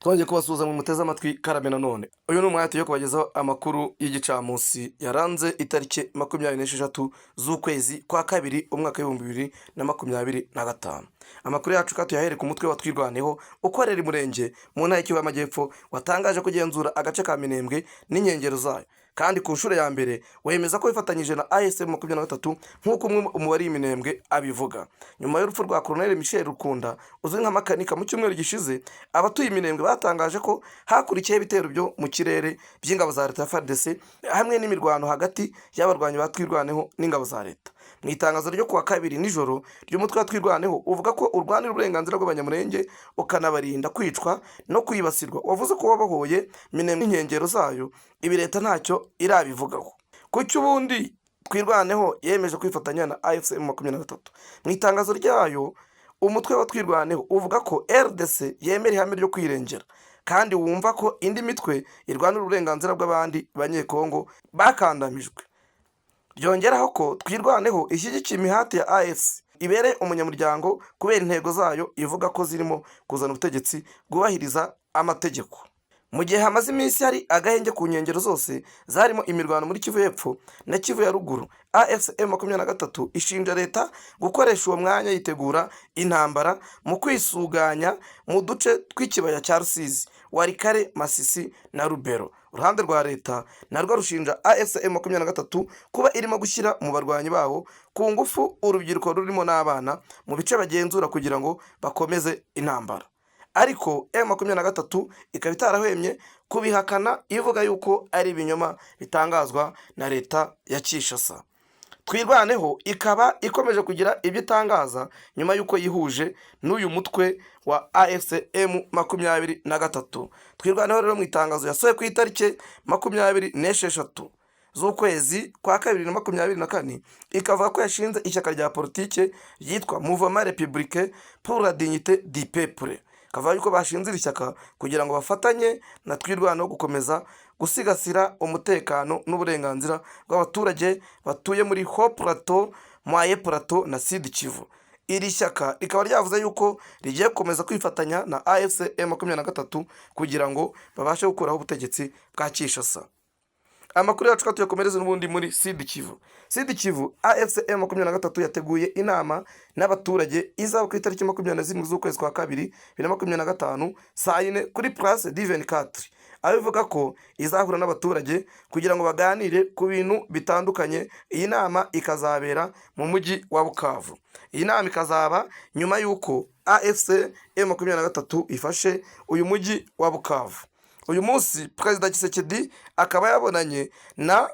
Twongeye kubasuhuza mu muteze amatwi karame. Nanone uyu ni umwanya tugiye kubagezaho amakuru y'igicamunsi yaranze itariki 26 z'ukwezi kwa kabiri, umwaka w'2025. Amakuru yacu kandi tuyahere ku mutwe wa Twirwaneho ukorera Umurenge mu ntara y'Ikivu y'Amajyepfo, watangaje kugenzura agace ka Minembwe n'inkengero zayo, kandi ku nshuro ya mbere wemeza ko wifatanyije na AFC M23, nk'uko umwe mu bari Minembwe abivuga. Nyuma y'urupfu rwa Colonel Michel Rukunda uzwi nka Makanika mu cyumweru gishize, abatuye Minembwe batangaje ko hakurikiyeho ibitero byo mu kirere by'ingabo za leta ya FARDC hamwe n'imirwano hagati y'abarwanyi ba Twirwaneho n'ingabo za leta. Mu itangazo ryo kuwa kabiri nijoro ry'umutwe wa Twirwaneho uvuga ko urwanira uburenganzira bw'Abanyamurenge ukanabarinda kwicwa no kwibasirwa, wavuze ko wabohoye Minembwe n'inkengero zayo. Ibi leta ntacyo irabivugaho. Kuki ubundi Twirwaneho yemeje kwifatanya na AFC M23? Mu itangazo ryayo, umutwe wa Twirwaneho uvuga ko RDC yemera ihame ryo kwirengera, kandi wumva ko indi mitwe irwanira uburenganzira bw'abandi Banyekongo bakandamijwe. Ryongeraho ko Twirwaneho ishyigikiye imihati ya AFC ibereye umunyamuryango kubera intego zayo ivuga ko zirimo kuzana ubutegetsi bwubahiriza amategeko. Mu gihe hamaze iminsi hari agahenge ku nkengero zose zarimo imirwano muri Kivu y'Epfo na Kivu ya Ruguru, AFC M23 ishinja leta gukoresha uwo mwanya yitegura intambara mu kwisuganya mu duce tw'ikibaya cya Rusizi, Walikale, Masisi na Rubero. Uruhande rwa leta narwo rushinja AFC M23 kuba irimo gushyira mu barwanyi babo ku ngufu urubyiruko rurimo n'abana mu bice bagenzura kugira ngo bakomeze intambara. Ariko M23 ikaba itarahwemye kubihakana, ivuga yuko ari ibinyoma bitangazwa na leta ya Kinshasa. Twirwaneho ikaba ikomeje kugira ibyo itangaza nyuma y'uko yihuje n'uyu mutwe wa AFC M23. Twirwaneho rero, mu itangazo yasohoye ku itariki 26 z'ukwezi kwa kabiri na 24, ikavuga ko yashinze ishyaka rya politike ryitwa Mouvement Républicain pour la Dignité du Peuple. Kavuga yuko bashinze iri shyaka kugira ngo bafatanye na Twirwaneho gukomeza gusigasira umutekano n'uburenganzira bw'abaturage batuye muri Haut Plateau, Moyen Plateau na Sud Kivu. Iri shyaka rikaba ryavuze yuko rigiye gukomeza kwifatanya na AFC M23 kugira ngo babashe gukuraho ubutegetsi bwa Kinshasa. Amakuru yacu tuyakomereze n'ubundi muri Sud Kivu. Sud Kivu, AFC M23 yateguye inama n'abaturage izaba ku itariki 27 z'ukwezi kwa kabiri 2025 saa 4 kuri Place du 24, aho ivuga ko izahura n'abaturage kugira ngo baganire ku bintu bitandukanye. Iyi nama ikazabera mu mujyi wa Bukavu. Iyi nama ikazaba nyuma y'uko AFC M23 ifashe uyu mujyi wa Bukavu. Uyu munsi Perezida Tshisekedi akaba yabonanye na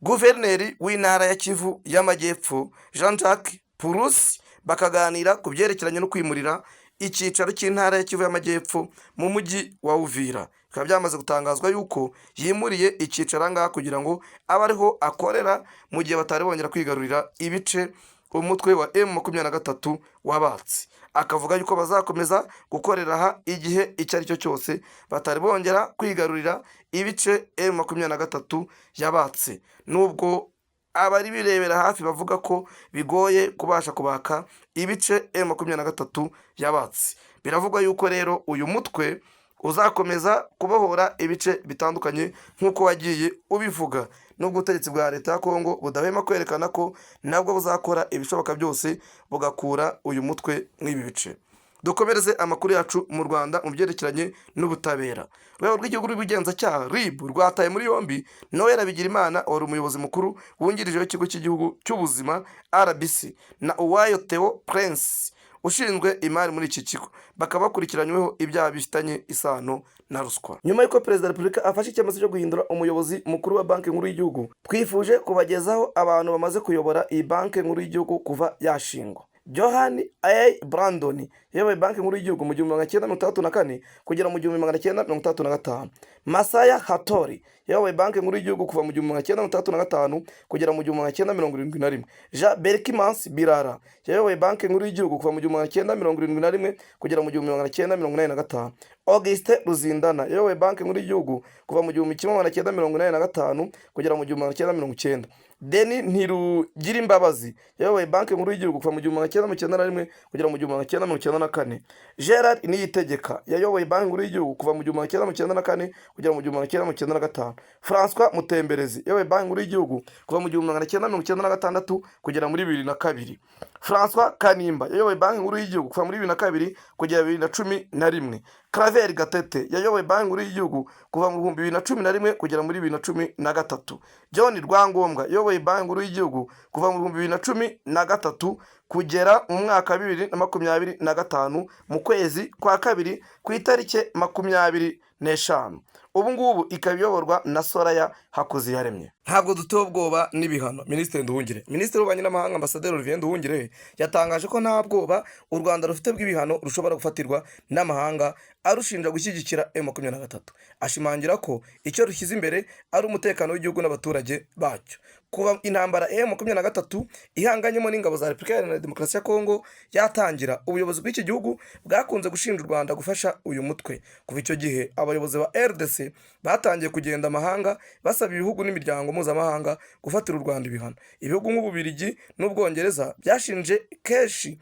guverineri w'intara ya Kivu y'Amajyepfo, Jean Jacques Purusi, bakaganira ku byerekeranye no kwimurira icyicaro cy'intara ya Kivu y'Amajyepfo mu mujyi wa Uvira. Bikaba byamaze gutangazwa yuko yimuriye icyicaro aha ngaha kugira ngo abe ariho akorera mu gihe batari bongera kwigarurira ibice umutwe wa M23 wabatse. Akavuga yuko bazakomeza gukorera aha igihe icyo ari cyo cyose batari bongera kwigarurira ibice M23 yabatse, nubwo abari birebera hafi bavuga ko bigoye kubasha kubaka ibice M23 yabatse. Biravugwa yuko rero uyu mutwe uzakomeza kubohora ibice bitandukanye nk'uko wagiye ubivuga, nubwo ubutegetsi bwa leta ya Kongo budahwema kwerekana ko nabwo buzakora ibishoboka byose bugakura uyu mutwe mw'ibi bice. Dukomereze amakuru yacu mu Rwanda mu byerekeranye n'ubutabera. Urwego rw'Igihugu rw'Ubugenzacyaha, RIB, rwataye muri yombi Noel Bigirimana wari umuyobozi mukuru wungirije w'Ikigo cy'Igihugu cy'Ubuzima, RBC, na Uwayo Theo Prince ushinzwe imari muri iki kigo, bakaba bakurikiranyweho ibyaha bifitanye isano na ruswa. Nyuma y'uko Perezida wa Repubulika afashe icyemezo cyo guhindura umuyobozi mukuru wa Banki Nkuru y'Igihugu, twifuje kubagezaho abantu bamaze kuyobora iyi Banki Nkuru y'Igihugu kuva yashingwa. Johan A Brandon yayoboye Banki Nkuru y'Igihugu mu 1964 kugera mu 1965. Masaya Hattori yayoboye Banki Nkuru y'Igihugu kuva mu 1965 kugera mu 1971. Jean Berchmans Birara yayoboye Banki Nkuru y'Igihugu kuva mu 1971 kugera mu 1985. Augustin Ruzindana yayoboye Banki Nkuru y'Igihugu kuva mu 1985 kugera mu 1990. Denis Ntirugirimbabazi yayoboye Banki Nkuru y'Igihugu kuva mu 1991 kugera mu 1994. Gerard Niyitegeka yayoboye Banki Nkuru y'Igihugu kuva mu 1994 kugera mu 1995. Francois Mutemberezi yayoboye Banki Nkuru y'Igihugu kuva mu 1996 kugera muri 2002. Francois Kanimba yayoboye Banki Nkuru y'Igihugu kuva muri 2002 kugera 2011. Claver Gatete yayoboye Banki Nkuru y'Igihugu kuva mu 2011 kugera muri 2013. John Rwangombwa yayoboye Banki Nkuru y'Igihugu kuva mu 2013 kugera mu mwaka wa 2025 mu kwezi kwa kabiri ku itariki 25. Ubu ngubu ikaba iyoborwa na Soraya Hakuziyaremye. Ntabwo dutewe ubwoba n'ibihano. Minisitiri Nduhungirehe, Minisitiri w'Ububanyi n'Amahanga, Ambasaderi Olivier Nduhungirehe, yatangaje ko nta bwoba u Rwanda rufite bw'ibihano rushobora gufatirwa n'amahanga arushinja gushyigikira M23, ashimangira ko icyo rushyize imbere ari umutekano w'igihugu n'abaturage bacyo. Kuva intambara M23 ihanganyemo n'ingabo za Repubulika Iharanira Demokarasi ya Kongo yatangira, ubuyobozi bw'iki gihugu bwakunze gushinja u Rwanda gufasha uyu mutwe. Kuva icyo gihe, abayobozi ba RDC batangiye kugenda amahanga basaba ibihugu n'imiryango mpuzamahanga gufatira u Rwanda ibihano. Ibihugu nk'Ububiligi n'Ubwongereza byashinje kenshi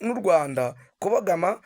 n'u Rwanda kubogama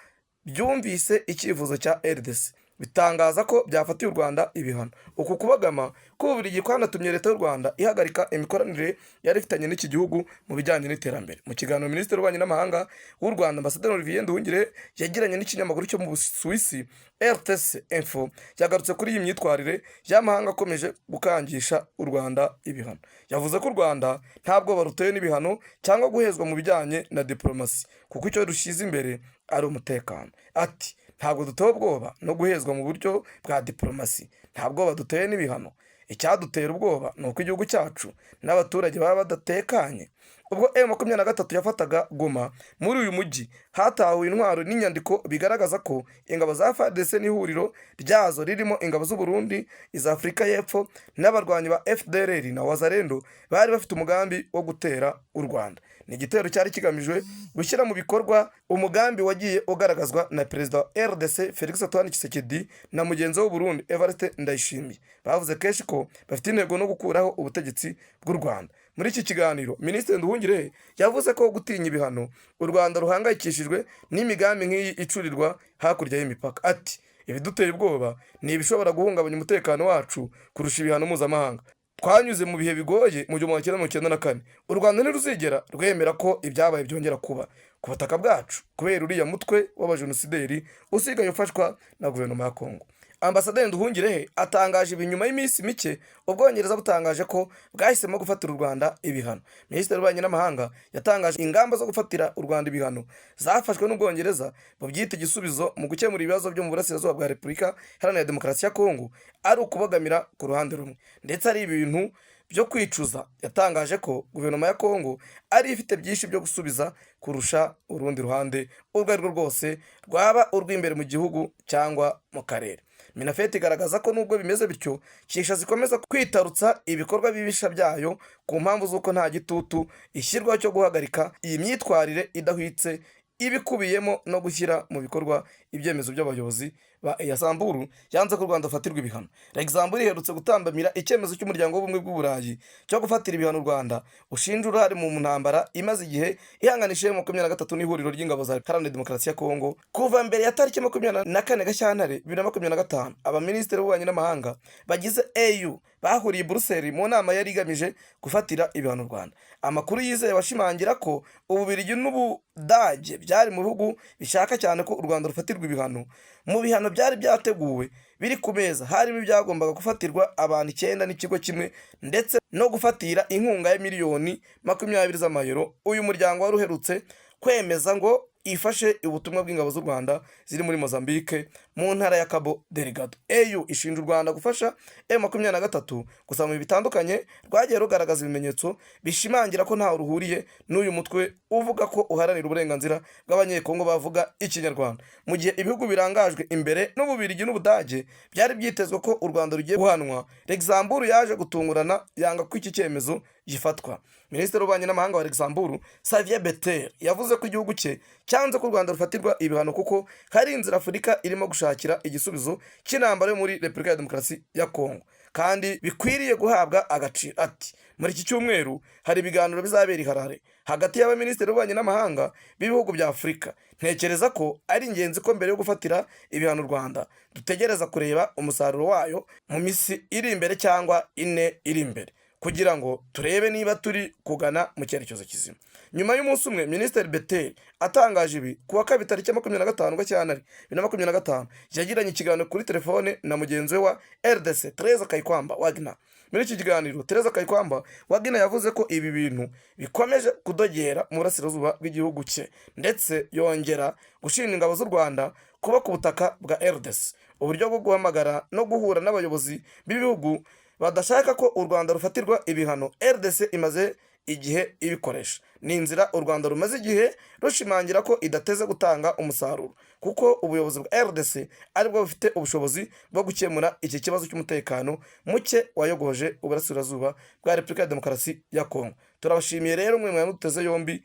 byumvise icyifuzo cya RDC, bitangaza ko byafatiye u Rwanda ibihano. Uku kubogama k'Ububiligi kwanatumye Leta y'u Rwanda ihagarika imikoranire yari ifitanye n'iki gihugu mu bijyanye n'iterambere. Mu kiganiro Minisitiri w'Ububanyi n'Amahanga w'u Rwanda, Ambasaderi Olivier Nduhungirehe, yagiranye n'ikinyamakuru cyo mu Busuwisi RTS Info, yagarutse kuri iyi myitwarire y'amahanga akomeje gukangisha u Rwanda ibihano. Yavuze ko u Rwanda nta bwoba rutewe n'ibihano cyangwa guhezwa mu bijyanye na diplomasi, kuko icyo rushyize imbere ari umutekano. Ati: "Ntabwo dutewe ubwoba no guhezwa mu buryo bwa diplomasi, nta bwoba dutewe n'ibihano. Icyadutera ubwoba ni uko igihugu cyacu n'abaturage baba badatekanye." Ubwo M23 yafataga Goma, muri uyu mujyi hatahuwe intwaro n'inyandiko bigaragaza ko ingabo za FARDC n'ihuriro ryazo ririmo ingabo z'u Burundi, iza Afurika y'Epfo n'abarwanyi ba FDLR na Wazalendo bari bafite umugambi wo gutera u Rwanda. Ni igitero cyari kigamijwe gushyira mu bikorwa umugambi wagiye ugaragazwa na Perezida wa RDC Felix Antoine Tshisekedi na mugenzi we w'u Burundi Evariste Ndayishimiye. Bavuze kenshi ko bafite intego no gukuraho ubutegetsi bw'u Rwanda. Muri iki kiganiro, Minisitiri Nduhungirehe yavuze ko gutinya ibihano u Rwanda ruhangayikishijwe n'imigambi nk'iyi icurirwa hakurya y'imipaka. Ati: "Ibiduteye ubwoba ni ibishobora guhungabanya umutekano wacu kurusha ibihano mpuzamahanga. Twanyuze mu bihe bigoye mu 1994. U Rwanda ntiruzigera rwemera ko ibyabaye byongera kuba ku butaka bwacu kubera uriya mutwe w'abajenosideri usigaye ufashwa na guverinoma ya Kongo." Ambasaderi Nduhungirehe atangaje ibi nyuma y'iminsi mike Ubwongereza butangaje ko bwahisemo gufatira u Rwanda ibihano. Minisitiri w'Ububanyi n'Amahanga yatangaje ingamba zo gufatira u Rwanda ibihano zafashwe n'Ubwongereza bubyita igisubizo mu gukemura ibibazo byo mu burasirazuba bwa Repubulika Iharanira Demokarasi ya Kongo ari ukubogamira ku ruhande rumwe, ndetse ari ibintu byo kwicuza. Yatangaje ko guverinoma ya Kongo ari ifite byinshi byo gusubiza kurusha urundi ruhande urwo ari rwo rwose, rwaba urw'imbere mu gihugu cyangwa mu karere. Minaffet igaragaza ko nubwo bimeze bityo, Kinshasa ikomeza kwitarutsa ibikorwa bibisha byayo ku mpamvu z'uko nta gitutu ishyirwaho cyo guhagarika iyi myitwarire idahwitse ibikubiyemo no gushyira mu bikorwa ibyemezo by'abayobozi ba Luxembourg yanze ko u Rwanda rufatirwa ibihano. Luxembourg iherutse gutambamira icyemezo cy'Umuryango w'Ubumwe bw'Uburayi cyo gufatira ibihano u Rwanda ushinja uruhare mu ntambara imaze igihe ihanganishije 23 n'ihuriro ry'ingabo za Iharanira Demokarasi ya Kongo. Kuva mbere ya tariki 24 Gashyantare 2025, abaminisitiri b'ububanyi n'amahanga bagize AU bahuriye i Buruseli mu nama yari igamije gufatira ibihano u Rwanda. Amakuru yizewe ashimangira ko Ububiligi n'Ubudage byari mu bihugu bishaka cyane ko u Rwanda rufatirwa ibihano. Mu bihano byari byateguwe biri ku meza harimo ibyagombaga gufatirwa abantu icyenda n'ikigo kimwe, ndetse no gufatira inkunga ya miliyoni 20 z'amayero uyu muryango wari uherutse kwemeza ngo ifashe ubutumwa bw'ingabo z'u Rwanda ziri muri Mozambique mu ntara ya Cabo Delgado. AU ishinja u Rwanda gufasha M23, gusa mu bihe bitandukanye rwagiye rugaragaza ibimenyetso bishimangira ko ntaho ruhuriye n'uyu mutwe uvuga ko uharanira uburenganzira bw'Abanyekongo bavuga Ikinyarwanda. Mu gihe ibihugu birangajwe imbere n'Ububiligi n'Ubudage byari byitezwe ko u Rwanda rugiye guhanwa, Luxembourg yaje gutungurana yanga ko iki cyemezo gifatwa. Minisitiri w'Ububanyi n'Amahanga wa Luxembourg, Xavier Bettel, yavuze ko igihugu cye cyanze ko u Rwanda rufatirwa ibihano kuko hari inzira Afurika irimo gushakisha. gushakira igisubizo cy'intambara yo muri Repubulika ya Demokarasi ya Kongo kandi bikwiriye guhabwa agaciro. Ati: "Muri iki cyumweru hari ibiganiro bizabera i Harare hagati y'abaminisitiri b'ububanyi n'amahanga b'ibihugu bya Afurika. Ntekereza ko ari ingenzi ko mbere yo gufatira ibihano u Rwanda dutegereza kureba umusaruro wayo mu minsi iri imbere cyangwa 4 iri imbere, kugira ngo turebe niba turi kugana mu cyerekezo kizima." Nyuma y'umunsi umwe Minisitiri Beteri atangaje ibi, ku wa kabiri tariki ya 25 Gashyantare 2025, yagiranye ikiganiro kuri telefone na mugenzi we wa RDC, Tereza Kayikwamba Wagner. Muri iki kiganiro, Tereza Kayikwamba Wagner yavuze ko ibi bintu bikomeje kudogera mu burasirazuba bw'igihugu cye, ndetse yongera gushinja ingabo z'u Rwanda kuba ku butaka bwa RDC. Uburyo bwo guhamagara no guhura n'abayobozi b'ibihugu badashaka ko u Rwanda rufatirwa ibihano, RDC imaze igihe ibikoresha. Ni inzira u Rwanda rumaze igihe rushimangira ko idateze gutanga umusaruro, kuko ubuyobozi bwa RDC aribwo bufite ubushobozi bwo gukemura iki kibazo cy'umutekano muke wayogoje uburasirazuba bwa Repubulika ya Demokarasi ya Kongo. Turabashimiye rero mwe mwamuteze yombi.